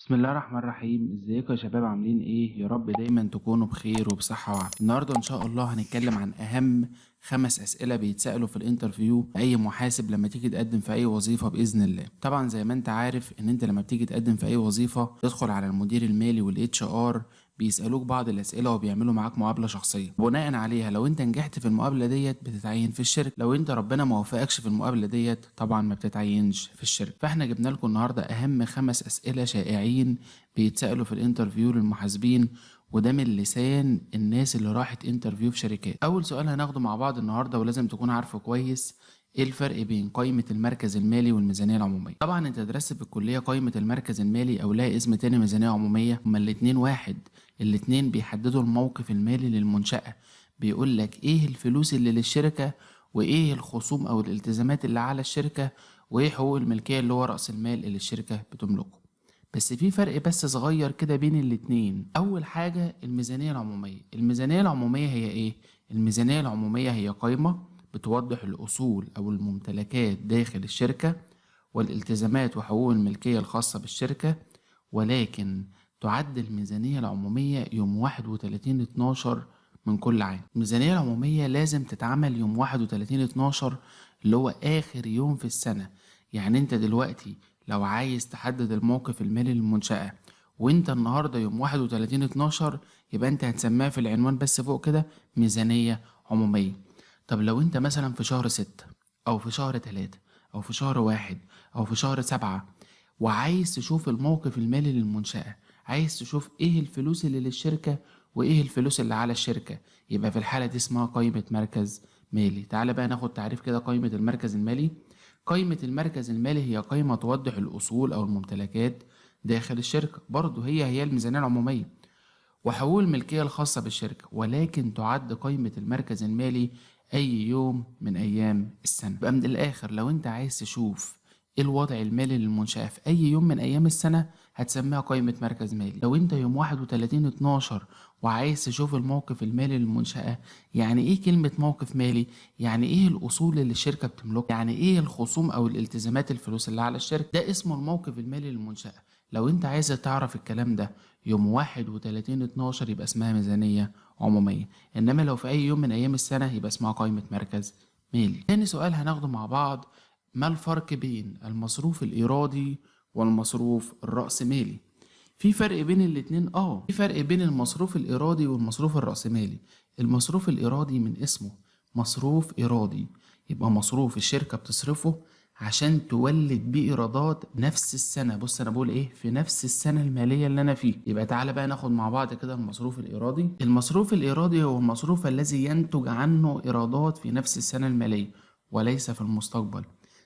بسم الله الرحمن الرحيم. ازيكم يا شباب؟ عاملين ايه؟ يا رب دايما تكونوا بخير وبصحة وعافية. النهارده ان شاء الله هنتكلم عن اهم 5 اسئلة بيتسألوا في ال interview اي محاسب لما تيجي تقدم في اي وظيفة باذن الله. طبعا زي ما انت عارف ان انت لما بتيجي تقدم في اي وظيفة تدخل على المدير المالي وال HR بيسألوك بعض الأسئلة وبيعملوا معاك مقابلة شخصية، بناء عليها لو انت نجحت في المقابلة ديت بتتعين في الشركة، لو انت ربنا ما وفقكش في المقابلة ديت طبعا ما بتتعينش في الشركة. فاحنا جبنا لكم النهاردة أهم 5 أسئلة شائعين بيتسألوا في ال interview للمحاسبين، وده من لسان الناس اللي راحت interview في شركات. أول سؤال هناخده مع بعض النهاردة ولازم تكون عارفه كويس، ايه الفرق بين قائمة المركز المالي والميزانية العمومية؟ طبعا انت درست في الكلية قائمة المركز المالي او لها اسم تاني ميزانية عمومية، هما الاتنين واحد، الاتنين بيحددوا الموقف المالي للمنشأة، بيقول لك ايه الفلوس اللي للشركة وايه الخصوم او الالتزامات اللي على الشركة وايه حقوق الملكية اللي هو رأس المال اللي الشركة بتملكه. بس في فرق بس صغير كده بين الاتنين. اول حاجة الميزانية العمومية. الميزانية العمومية هي ايه؟ الميزانية العمومية هي قائمة بتوضح الأصول أو الممتلكات داخل الشركة والالتزامات وحقوق الملكية الخاصة بالشركة، ولكن تعد الميزانية العمومية يوم 31/12 من كل عام. الميزانية العمومية لازم تتعمل يوم 31/12 اللي هو آخر يوم في السنة. يعني أنت دلوقتي لو عايز تحدد الموقف المالي للمنشأة وانت النهاردة يوم 31/12، يبقى انت هتسميها في العنوان بس فوق كده ميزانية عمومية. طب لو انت مثلا في شهر 6 او في شهر 3 او في شهر 1 او في شهر 7 وعايز تشوف الموقف المالي للمنشأة، عايز تشوف ايه الفلوس اللي للشركة وايه الفلوس اللي على الشركة، يبقى في الحالة دي اسمها قائمة مركز مالي. تعالى بقى ناخد تعريف كده قائمة المركز المالي. قائمة المركز المالي هي قائمة توضح الأصول أو الممتلكات داخل الشركة، برضو هي الميزانية العمومية وحقوق الملكية الخاصة بالشركة، ولكن تعد قائمة المركز المالي أي يوم من أيام السنة. يبقى من الآخر لو أنت عايز تشوف إيه الوضع المالي للمنشأة في أي يوم من أيام السنة هتسميها قائمة مركز مالي. لو أنت يوم 31/12 وعايز تشوف الموقف المالي للمنشأة، يعني إيه كلمة موقف مالي؟ يعني إيه الأصول اللي الشركة بتملكها؟ يعني إيه الخصوم أو الالتزامات الفلوس اللي على الشركة؟ ده اسمه الموقف المالي للمنشأة. لو أنت عايز تعرف الكلام ده يوم 31/12 يبقى اسمها ميزانية عمومية، إنما لو في أي يوم من أيام السنة يبقى اسمها قائمة مركز مالي. تاني سؤال هناخده مع بعض، ما الفرق بين المصروف الإيرادي والمصروف الرأسمالي؟ في فرق بين الاتنين؟ في فرق بين المصروف الإيرادي والمصروف الرأسمالي. المصروف الإيرادي من اسمه مصروف إيرادي، يبقى مصروف الشركة بتصرفه عشان تولد بيه إيرادات نفس السنة. بص أنا بقول إيه؟ في نفس السنة المالية اللي أنا فيه. يبقى تعالى بقى ناخد مع بعض كده المصروف الإيرادي. المصروف الإيرادي هو المصروف الذي ينتج عنه إيرادات في نفس السنة المالية وليس في المستقبل.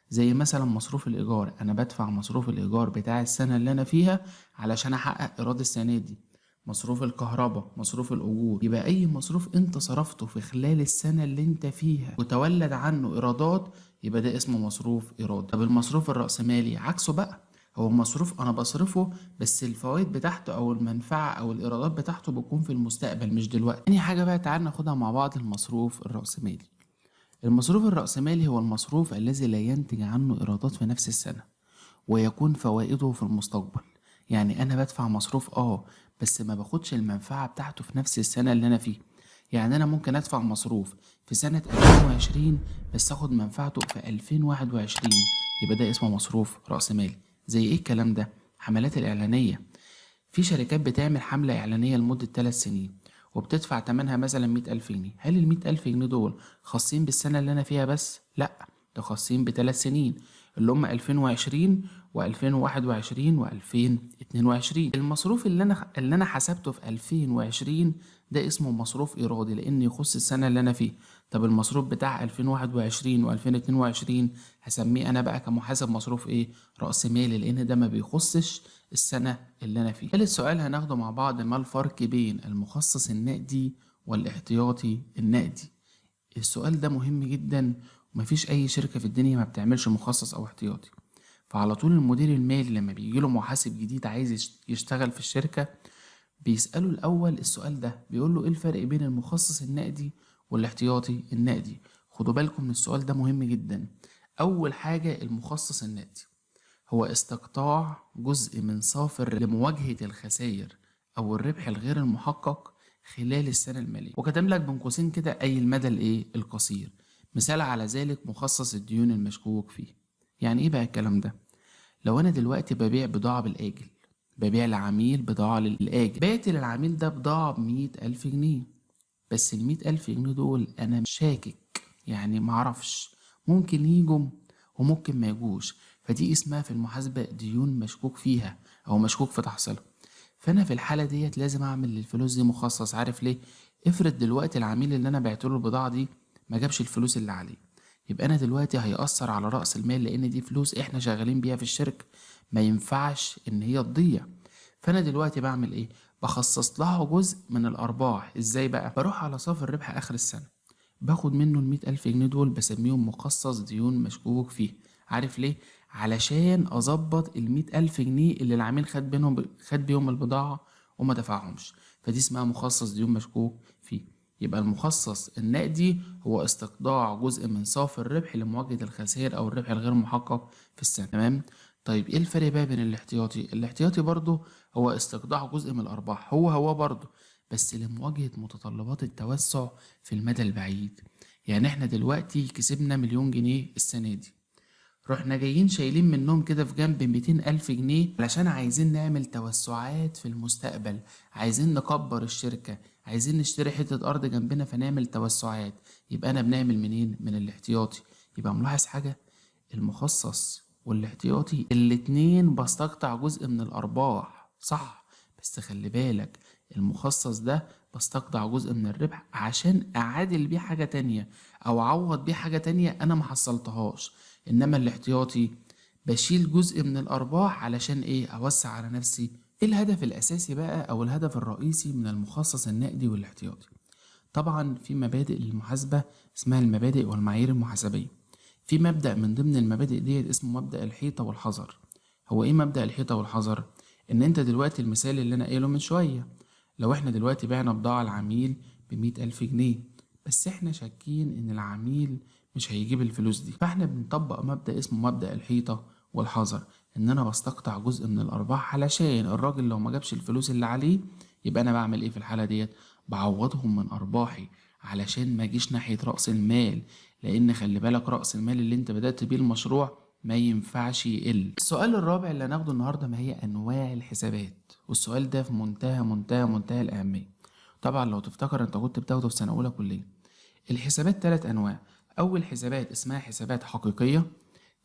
زي مثلا مصروف الإيجار، أنا بدفع مصروف الإيجار بتاع السنة اللي أنا فيها علشان أحقق إيراد السنة دي. مصروف الكهرباء، مصروف الأجور، يبقى أي مصروف أنت صرفته في خلال السنة اللي أنت فيها وتولد عنه إيرادات يبقى ده اسمه مصروف إيرادي. طب المصروف الرأسمالي عكسه بقى، هو مصروف أنا بصرفه بس الفوائد بتاعته أو المنفعة أو الإيرادات بتاعته بتكون في المستقبل مش دلوقتي. تاني حاجة بقى تعال ناخدها مع بعض، المصروف الرأسمالي. المصروف الرأسمالي هو المصروف الذي لا ينتج عنه إيرادات في نفس السنة ويكون فوائده في المستقبل. يعني أنا بدفع مصروف بس ما باخدش المنفعة بتاعته في نفس السنة اللي أنا فيه. يعني أنا ممكن أدفع مصروف في سنة 2020 بس أخد منفعته في 2021، يبقى ده اسمه مصروف رأسمالي. زي إيه الكلام ده؟ حملات الإعلانية. في شركات بتعمل حملة إعلانية لمدة 3 سنين وبتدفع تمنها مثلا 100,000 جنيه. هل 100,000 جنيه دول خاصين بالسنة اللي أنا فيها بس؟ لأ، ده خاصين ب3 سنين اللي هم 2020 و2021 و2022. المصروف اللي أنا حسبته في 2020 ده اسمه مصروف إيرادي لأن يخص السنة اللي أنا فيه. طب المصروف بتاع 2021 و2022 هسميه أنا بقى كمحاسب مصروف إيه؟ رأسمالي، لأن ده ما بيخصش السنة اللي أنا فيه. ثالث سؤال هناخده مع بعض، ما الفرق بين المخصص النقدي والاحتياطي النقدي؟ السؤال ده مهم جدا، ومفيش أي شركة في الدنيا ما بتعملش مخصص أو احتياطي. فعلى طول المدير المالي لما بيجيله محاسب جديد عايز يشتغل في الشركة بيسأله الأول السؤال ده، بيقول له إيه الفرق بين المخصص النقدي والاحتياطي النقدي؟ خدوا بالكم من السؤال ده مهم جدا. أول حاجة المخصص النقدي هو استقطاع جزء من صافر لمواجهة الخسائر أو الربح الغير المحقق خلال السنة المالية، وكتب لك بين قوسين كده أي المدى الإيه؟ القصير. مثال على ذلك مخصص الديون المشكوك فيه. يعني إيه بقى الكلام ده؟ لو أنا دلوقتي ببيع بضاعة بالآجل، ببيع لعميل بضاعة للآجل، بعت للعميل ده بضاعة ب100,000 جنيه، بس ال100,000 جنيه دول أنا شاكك، يعني معرفش، ممكن يجوا وممكن ما يجوش، فدي اسمها في المحاسبة ديون مشكوك فيها أو مشكوك في تحصيلها. فأنا في الحالة ديت لازم أعمل للفلوس دي مخصص. عارف ليه؟ افرض دلوقتي العميل اللي أنا بعت له البضاعة دي ما جابش الفلوس اللي عليه، يبقى أنا دلوقتي هيأثر على رأس المال، لأن دي فلوس إحنا شغالين بيها في الشركة، ما ينفعش إن هي تضيع. فأنا دلوقتي بعمل إيه؟ بخصص لها جزء من الأرباح. إزاي بقى؟ بروح على صافي الربح آخر السنة، باخد منه ال100,000 جنيه دول، بسميهم مخصص ديون مشكوك فيه. عارف ليه؟ علشان أظبط ال100,000 جنيه اللي العميل خد بيهم البضاعة وما دفعهمش، فدي اسمها مخصص ديون مشكوك فيه. يبقى المخصص النقدي هو استقطاع جزء من صافي الربح لمواجهة الخسائر أو الربح الغير محقق في السنة. تمام؟ طيب إيه الفرق بقى بين الاحتياطي؟ الاحتياطي برضو هو استقطاع جزء من الأرباح، هو برضو، بس لمواجهة متطلبات التوسع في المدى البعيد. يعني احنا دلوقتي كسبنا 1,000,000 جنيه السنة دي، رحنا جايين شايلين منهم كده في جنب 200,000 جنيه علشان عايزين نعمل توسعات في المستقبل، عايزين نكبر الشركة، عايزين نشتري حتة أرض جنبنا فنعمل توسعات. يبقى أنا بنعمل منين؟ من الاحتياطي. يبقى ملاحظ حاجة؟ المخصص والاحتياطي الاتنين بستقطع جزء من الأرباح، صح؟ بس خلي بالك المخصص ده بستقطع جزء من الربح عشان أعادل بيه حاجة تانية أو أعوض بيه حاجة تانية أنا ما حصلتهاش. إنما الاحتياطي بشيل جزء من الأرباح علشان إيه؟ أوسع على نفسي. إيه الهدف الأساسي بقى أو الهدف الرئيسي من المخصص النقدي والاحتياطي؟ طبعا في مبادئ للمحاسبة اسمها المبادئ والمعايير المحاسبية. في مبدأ من ضمن المبادئ ديت اسمه مبدأ الحيطة والحذر. هو إيه مبدأ الحيطة والحذر؟ إن أنت دلوقتي المثال اللي أنا قايله من شوية، لو إحنا دلوقتي بعنا بضاعة العميل ب100,000 جنيه، بس إحنا شاكين إن العميل مش هيجيب الفلوس دي، فإحنا بنطبق مبدأ اسمه مبدأ الحيطة والحذر، إن أنا بستقطع جزء من الأرباح علشان الراجل لو ما جابش الفلوس اللي عليه يبقى أنا بعمل إيه في الحالة ديت؟ بعوضهم من أرباحي علشان ما أجيش ناحية رأس المال، لأن خلي بالك رأس المال اللي أنت بدأت بيه المشروع ما ينفعش يقل. السؤال الرابع اللي هناخده النهارده، ما هي أنواع الحسابات؟ والسؤال ده في منتهى منتهى منتهى الأهمية. طبعا لو تفتكر أنت كنت بتاخده في سنة أولى كلية. الحسابات 3 أنواع. أول حسابات اسمها حسابات حقيقية،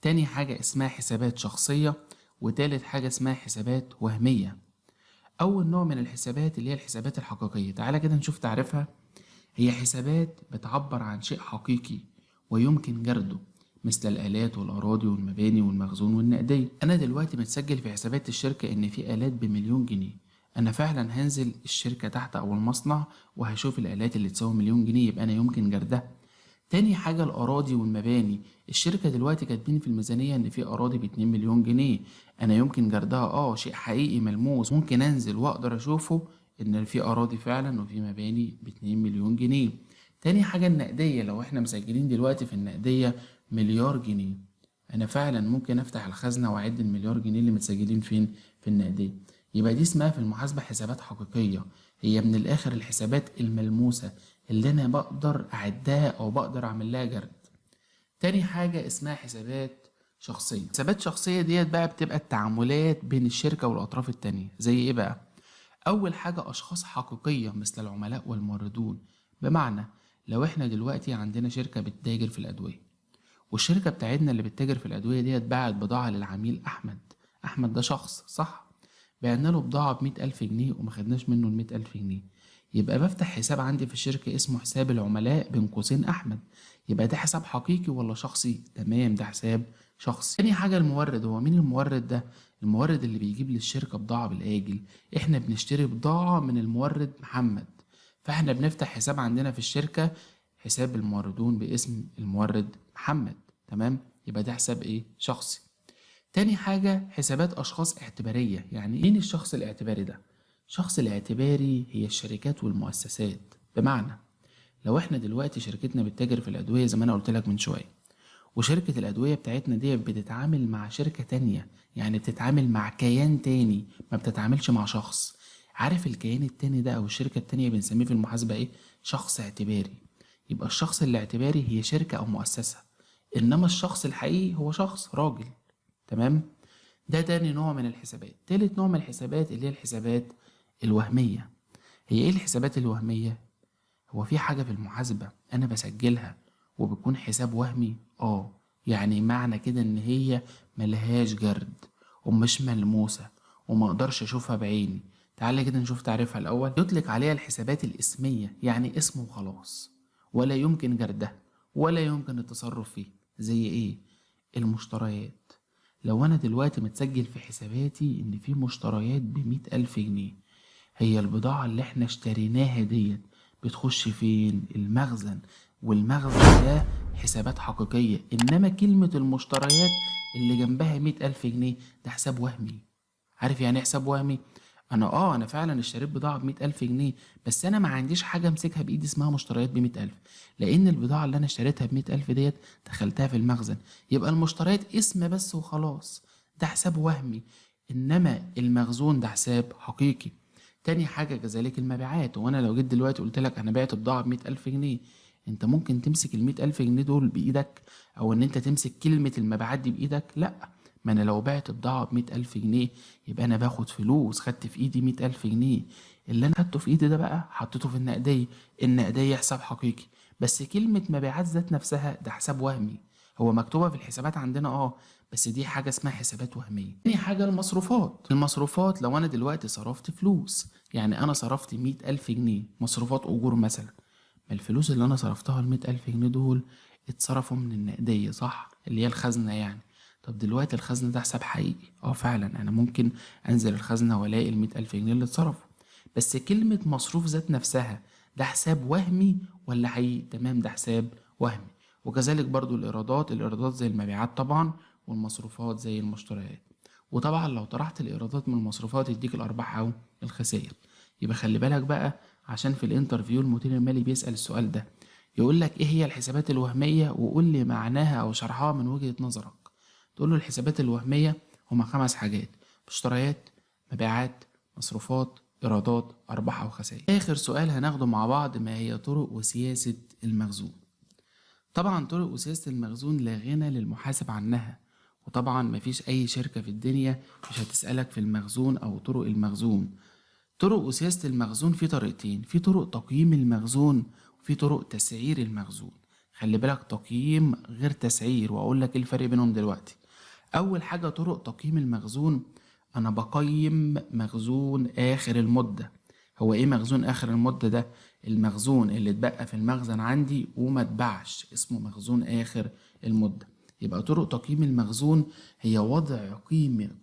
تاني حاجة اسمها حسابات شخصية، وتالت حاجة اسمها حسابات وهمية. أول نوع من الحسابات اللي هي الحسابات الحقيقية، تعالى كده نشوف تعريفها. هي حسابات بتعبر عن شيء حقيقي ويمكن جرده، مثل الآلات والأراضي والمباني والمخزون والنقدية. أنا دلوقتي متسجل في حسابات الشركة إن في آلات ب1,000,000 جنيه، أنا فعلا هنزل الشركة تحت أو المصنع وهشوف الآلات اللي تساوي 1,000,000 جنيه، يبقى أنا يمكن جردها. تاني حاجة الأراضي والمباني، الشركة دلوقتي كاتبين في الميزانية إن في أراضي ب2 مليون جنيه، أنا يمكن جردها، شيء حقيقي ملموس، ممكن أنزل وأقدر أشوفه إن في أراضي فعلا وفي مباني ب2 مليون جنيه. تاني حاجة النقدية، لو إحنا مسجلين دلوقتي في النقدية 1,000,000,000 جنيه، أنا فعلا ممكن أفتح الخزنة وأعد ال1,000,000,000 جنيه اللي متسجلين فين؟ في النقدية. يبقى دي اسمها في المحاسبة حسابات حقيقية، هي من الآخر الحسابات الملموسة اللي أنا بقدر أعدها أو بقدر أعمل لها جرد. تاني حاجة اسمها حسابات شخصية. حسابات شخصية ديت بقى بتبقى التعاملات بين الشركة والأطراف التانية. زي إيه بقى؟ أول حاجة أشخاص حقيقية مثل العملاء والموردون. بمعنى لو إحنا دلوقتي عندنا شركة بتتاجر في الأدوية، والشركة بتاعتنا اللي بتتاجر في الأدوية ديت باعت بضاعة للعميل أحمد، أحمد ده شخص صح؟ بعنا له بضاعة ب100,000 جنيه وما خدناش منه ال100,000 جنيه، يبقى بفتح حساب عندي في الشركة اسمه حساب العملاء بين قوسين أحمد، يبقى ده حساب حقيقي ولا شخصي؟ تمام، ده حساب شخصي. تاني حاجة المورد. هو مين المورد ده؟ المورد اللي بيجيب للشركة بضاعة بالآجل، احنا بنشتري بضاعة من المورد محمد، فاحنا بنفتح حساب عندنا في الشركة حساب الموردون باسم المورد محمد، تمام؟ يبقى ده حساب ايه؟ شخصي. تاني حاجة حسابات أشخاص اعتبارية. يعني مين الشخص الاعتباري ده؟ الشخص الاعتباري هي الشركات والمؤسسات. بمعنى لو احنا دلوقتي شركتنا بتتاجر في الأدوية زي ما أنا قلت لك من شوية، وشركة الأدوية بتاعتنا دي بتتعامل مع شركة تانية، يعني بتتعامل مع كيان تاني، ما بتتعاملش مع شخص. عارف الكيان التاني ده أو الشركة التانية بنسميه في المحاسبة إيه؟ شخص اعتباري. يبقى الشخص الاعتباري هي شركة أو مؤسسة، إنما الشخص الحقيقي هو شخص راجل. تمام؟ ده تاني نوع من الحسابات. تالت نوع من الحسابات اللي هي الحسابات الوهمية. هي إيه الحسابات الوهمية؟ هو في حاجة في المحاسبة أنا بسجلها وبتكون حساب وهمي؟ يعني معنى كده إن هي ملهاش جرد ومش ملموسة وما أقدرش أشوفها بعيني. تعالى كده نشوف تعريفها الأول. يطلق عليها الحسابات الاسمية، يعني اسمه وخلاص، ولا يمكن جردها ولا يمكن التصرف فيه. زي إيه؟ المشتريات. لو أنا دلوقتي متسجل في حساباتي إن في مشتريات ب100,000 جنيه، هي البضاعة اللي إحنا اشتريناها ديت بتخش فين؟ المخزن، والمخزن ده حسابات حقيقية. إنما كلمة المشتريات اللي جنبها 100,000 جنيه ده حساب وهمي. عارف يعني إيه حساب وهمي؟ أنا فعلا اشتريت بضاعة ب100,000 جنيه، بس أنا ما عنديش حاجة أمسكها بإيدي اسمها مشتريات ب100,000، لأن البضاعة اللي أنا اشتريتها ب100,000 ديت دخلتها في المخزن، يبقى المشتريات اسم بس وخلاص، ده حساب وهمي. إنما المخزون ده حساب حقيقي. تاني حاجة كذلك المبيعات. وأنا لو جيت دلوقتي قلت لك أنا بعت بضاعة ب100,000 جنيه، أنت ممكن تمسك ال100,000 جنيه دول بإيدك، أو إن أنت تمسك كلمة المبيعات دي بإيدك؟ لأ، ما أنا لو بعت بضاعة ب100,000 جنيه يبقى أنا باخد فلوس، خدت في إيدي 100,000 جنيه، اللي أنا خدته في إيدي ده بقى حطيته في النقدية، النقدية حساب حقيقي. بس كلمة مبيعات ذات نفسها ده حساب وهمي، هو مكتوبة في الحسابات عندنا بس دي حاجة اسمها حسابات وهمية. تاني حاجة المصروفات. المصروفات لو أنا دلوقتي صرفت فلوس، يعني أنا صرفت 100,000 جنيه مصروفات أجور مثلا، ما الفلوس اللي أنا صرفتها ال100,000 جنيه دول اتصرفوا من النقدية، صح؟ اللي هي الخزنة يعني. طب دلوقتي الخزنة ده حساب حقيقي، فعلا أنا ممكن أنزل الخزنة وألاقي ال100,000 جنيه اللي اتصرفوا، بس كلمة مصروف ذات نفسها ده حساب وهمي ولا حقيقي؟ تمام، ده حساب وهمي. وكذلك برضو الإيرادات، الإيرادات زي المبيعات طبعا، والمصروفات زي المشتريات. وطبعا لو طرحت الإيرادات من المصروفات يديك الأرباح أو الخسائر. يبقى خلي بالك بقى، عشان في ال interview المدير المالي بيسأل السؤال ده، يقول لك إيه هي الحسابات الوهمية وقول لي معناها أو شرحها من وجهة نظرك. تقول له الحسابات الوهمية هما 5 حاجات: مشتريات، مبيعات، مصروفات، إيرادات، أرباح أو خسائر. آخر سؤال هناخده مع بعض، ما هي طرق وسياسة المخزون؟ طبعا طرق وسياسة المخزون لا غنى للمحاسب عنها، وطبعا مفيش أي شركة في الدنيا مش هتسألك في المخزون أو طرق المخزون. طرق وسياسة المخزون في طريقتين، في طرق تقييم المخزون وفي طرق تسعير المخزون. خلي بالك، تقييم غير تسعير، وأقول لك إيه الفرق بينهم دلوقتي. أول حاجة طرق تقييم المخزون، أنا بقيم مخزون آخر المدة. هو إيه مخزون آخر المدة ده؟ المخزون اللي اتبقى في المخزن عندي وما اتباعش، اسمه مخزون آخر المدة. يبقى طرق تقييم المخزون هي وضع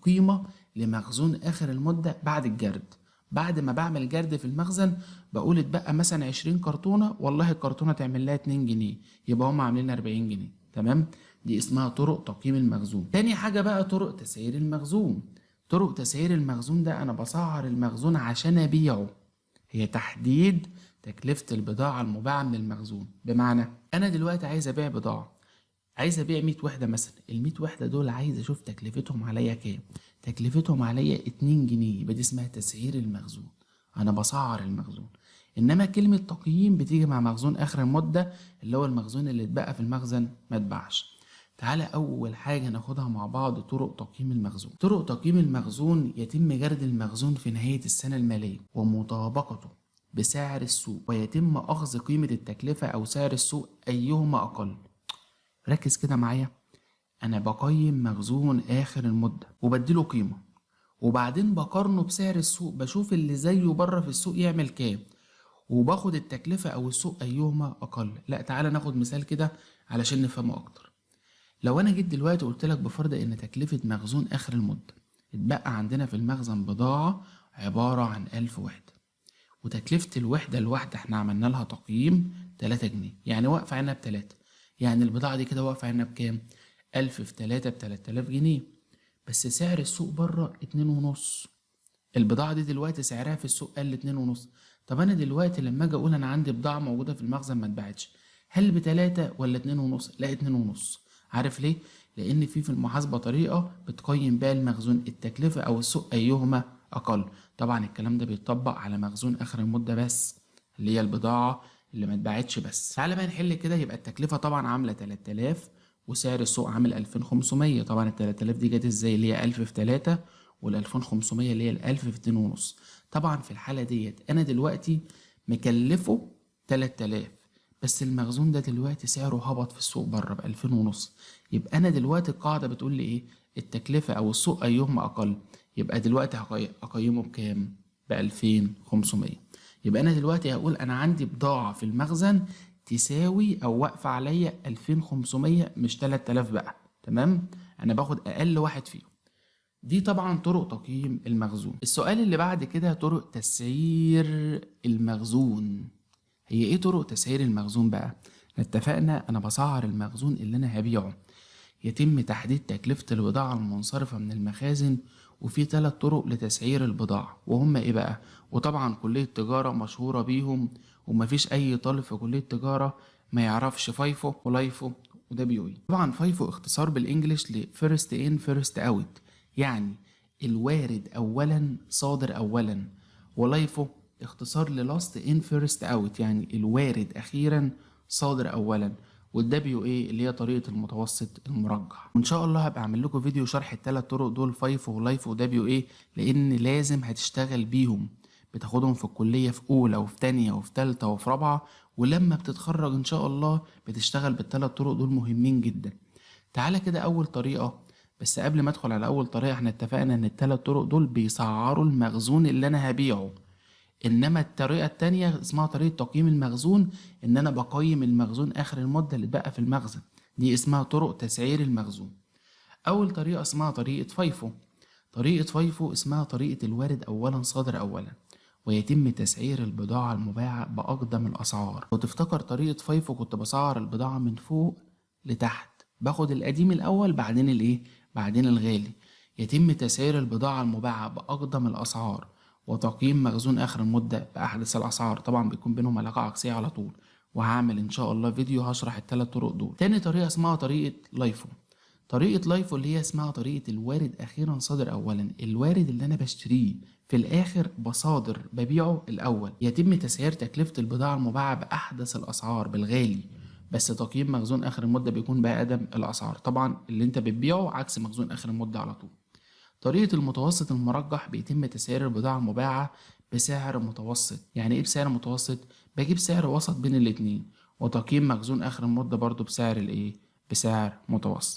قيمة لمخزون آخر المدة بعد الجرد. بعد ما بعمل جرد في المخزن بقول اتبقى مثلا 20 كرتونة، والله الكرتونة تعمل لها 2 جنيه، يبقى هم عاملين 40 جنيه. تمام؟ دي اسمها طرق تقييم المخزون. تاني حاجة بقى طرق تسعير المخزون. طرق تسعير المخزون ده أنا بسعر المخزون عشان أبيعه، هي تحديد تكلفة البضاعة المباعة من المخزون. بمعنى أنا دلوقتي عايز أبيع بضاعة، عايز أبيع 100 وحدة مثلا، ال100 وحدة دول عايز أشوف تكلفتهم عليا كام. تكلفتهم عليا 2 جنيه، يبقى دي اسمها تسعير المخزون، أنا بسعر المخزون. إنما كلمة تقييم بتيجي مع مخزون آخر المدة اللي هو المخزون اللي اتبقى في المخزن ما اتباعش. تعالى أول حاجة ناخدها مع بعض طرق تقييم المخزون. طرق تقييم المخزون يتم جرد المخزون في نهاية السنة المالية ومطابقته بسعر السوق، ويتم أخذ قيمة التكلفة أو سعر السوق أيهما أقل. ركز كده معايا، أنا بقيم مخزون آخر المدة وبديله قيمة، وبعدين بقارنه بسعر السوق، بشوف اللي زيه بره في السوق يعمل كام، وباخد التكلفة أو السوق أيهما أقل. لا تعالى ناخد مثال كده علشان نفهمه أكتر. لو أنا جيت دلوقتي قلت لك بفرض إن تكلفة مخزون آخر المدة اتبقى عندنا في المخزن بضاعة عبارة عن 1000 وحدة، وتكلفة الوحدة الواحدة احنا عملنا لها تقييم 3 جنيه، يعني واقفة عنا ب3، يعني البضاعة دي كده واقفة عنا بكام؟ 1000 في 3 ب3000 جنيه، بس سعر السوق بره 2.5. البضاعة دي دلوقتي سعرها في السوق قل 2.5. طب أنا دلوقتي لما أجي أقول أنا عندي بضاعة موجودة في المخزن ما اتباعتش، هل ب3 ولا 2.5؟ لا 2.5. عارف ليه؟ لان في المحاسبة طريقه بتقيم بيها المخزون، التكلفة او السوق ايهما اقل. طبعا الكلام ده بيتطبق على مخزون اخر المدة بس، اللي هي البضاعة اللي ما اتباعتش بس. تعالى بقى نحل كده. يبقى التكلفة طبعا عامله 3000 وسعر السوق عامل 2500. طبعا ال 3000 دي جت ازاي؟ اللي هي 1000 في 3، وال 2500 اللي هي ال 1000 في 2.5. طبعا في الحالة ديت انا دلوقتي مكلفة 3000، بس المخزون ده دلوقتي سعره هبط في السوق بره ب 2500. يبقى انا دلوقتي القاعدة بتقول لي ايه؟ التكلفة او السوق ايهما اقل. يبقى دلوقتي اقيمه بكام؟ ب 2500. يبقى انا دلوقتي هقول انا عندي بضاعة في المخزن تساوي او واقفة عليا 2500 مش 3000 بقى. تمام، انا باخد اقل واحد فيهم. دي طبعا طرق تقييم المخزون. السؤال اللي بعد كده طرق تسعير المخزون. هي ايه طرق تسعير المخزون بقى؟ اتفقنا انا بسعر المخزون اللي انا هبيعه. يتم تحديد تكلفة البضاعة المنصرفة من المخازن، وفي 3 طرق لتسعير البضاعة، وهم ايه بقى؟ وطبعا كلية تجارة مشهورة بيهم، ومفيش اي طالب في كلية تجارة ما يعرفش FIFO و LIFO و WA. طبعا FIFO اختصار بال English ل first in first out، يعني الوارد اولا صادر اولا، و LIFO اختصار ل last in first out، يعني الوارد اخيرا صادر اولا، وال WA اللي هي طريقه المتوسط المرجح. وان شاء الله هبقى اعمل لكم فيديو شرح الثلاث طرق دول، FIFO و LIFO و WA، لان لازم هتشتغل بيهم، بتاخدهم في الكلية في اولى وفي تانية وفي تالتة وفي رابعه، ولما بتتخرج ان شاء الله بتشتغل بالثلاث طرق دول، مهمين جدا. تعالى كده اول طريقه، بس قبل ما ادخل على اول طريقه احنا اتفقنا ان الثلاث طرق دول بيسعروا المخزون اللي انا هبيعه، انما الطريقة التانية اسمها طريقه تقييم المخزون، ان انا بقيم المخزون اخر المدة اللي اتبقى في المخزن، دي اسمها طرق تسعير المخزون. اول طريقه اسمها طريقه FIFO. طريقه FIFO اسمها طريقه الوارد اولا صادر اولا، ويتم تسعير البضاعة المباعه باقدم الاسعار. لو تفتكر طريقه FIFO كنت بسعر البضاعة من فوق لتحت، باخد القديم الاول بعدين الايه؟ بعدين الغالي. يتم تسعير البضاعة المباعه باقدم الاسعار وتقييم مخزون اخر المدة باحدث الاسعار. طبعا بيكون بينهم علاقة عكسية على طول، وهعمل ان شاء الله فيديو هشرح الثلاث طرق دول. تاني طريقه اسمها طريقه LIFO. طريقه LIFO اللي هي اسمها طريقه الوارد اخيرا صادر اولا، الوارد اللي انا بشتريه في الاخر بصادر ببيعه الاول. يتم تسعير تكلفة البضاعة المباعه باحدث الاسعار بالغالي، بس تقييم مخزون اخر المدة بيكون باقدم الاسعار. طبعا اللي انت بتبيعه عكس مخزون اخر المدة على طول. طريقة المتوسط المرجح بيتم تسعير البضاعة المباعة بسعر متوسط. يعني ايه بسعر متوسط؟ بجيب سعر وسط بين الاتنين، وتقييم مخزون اخر المدة برضو بسعر الايه؟ بسعر متوسط.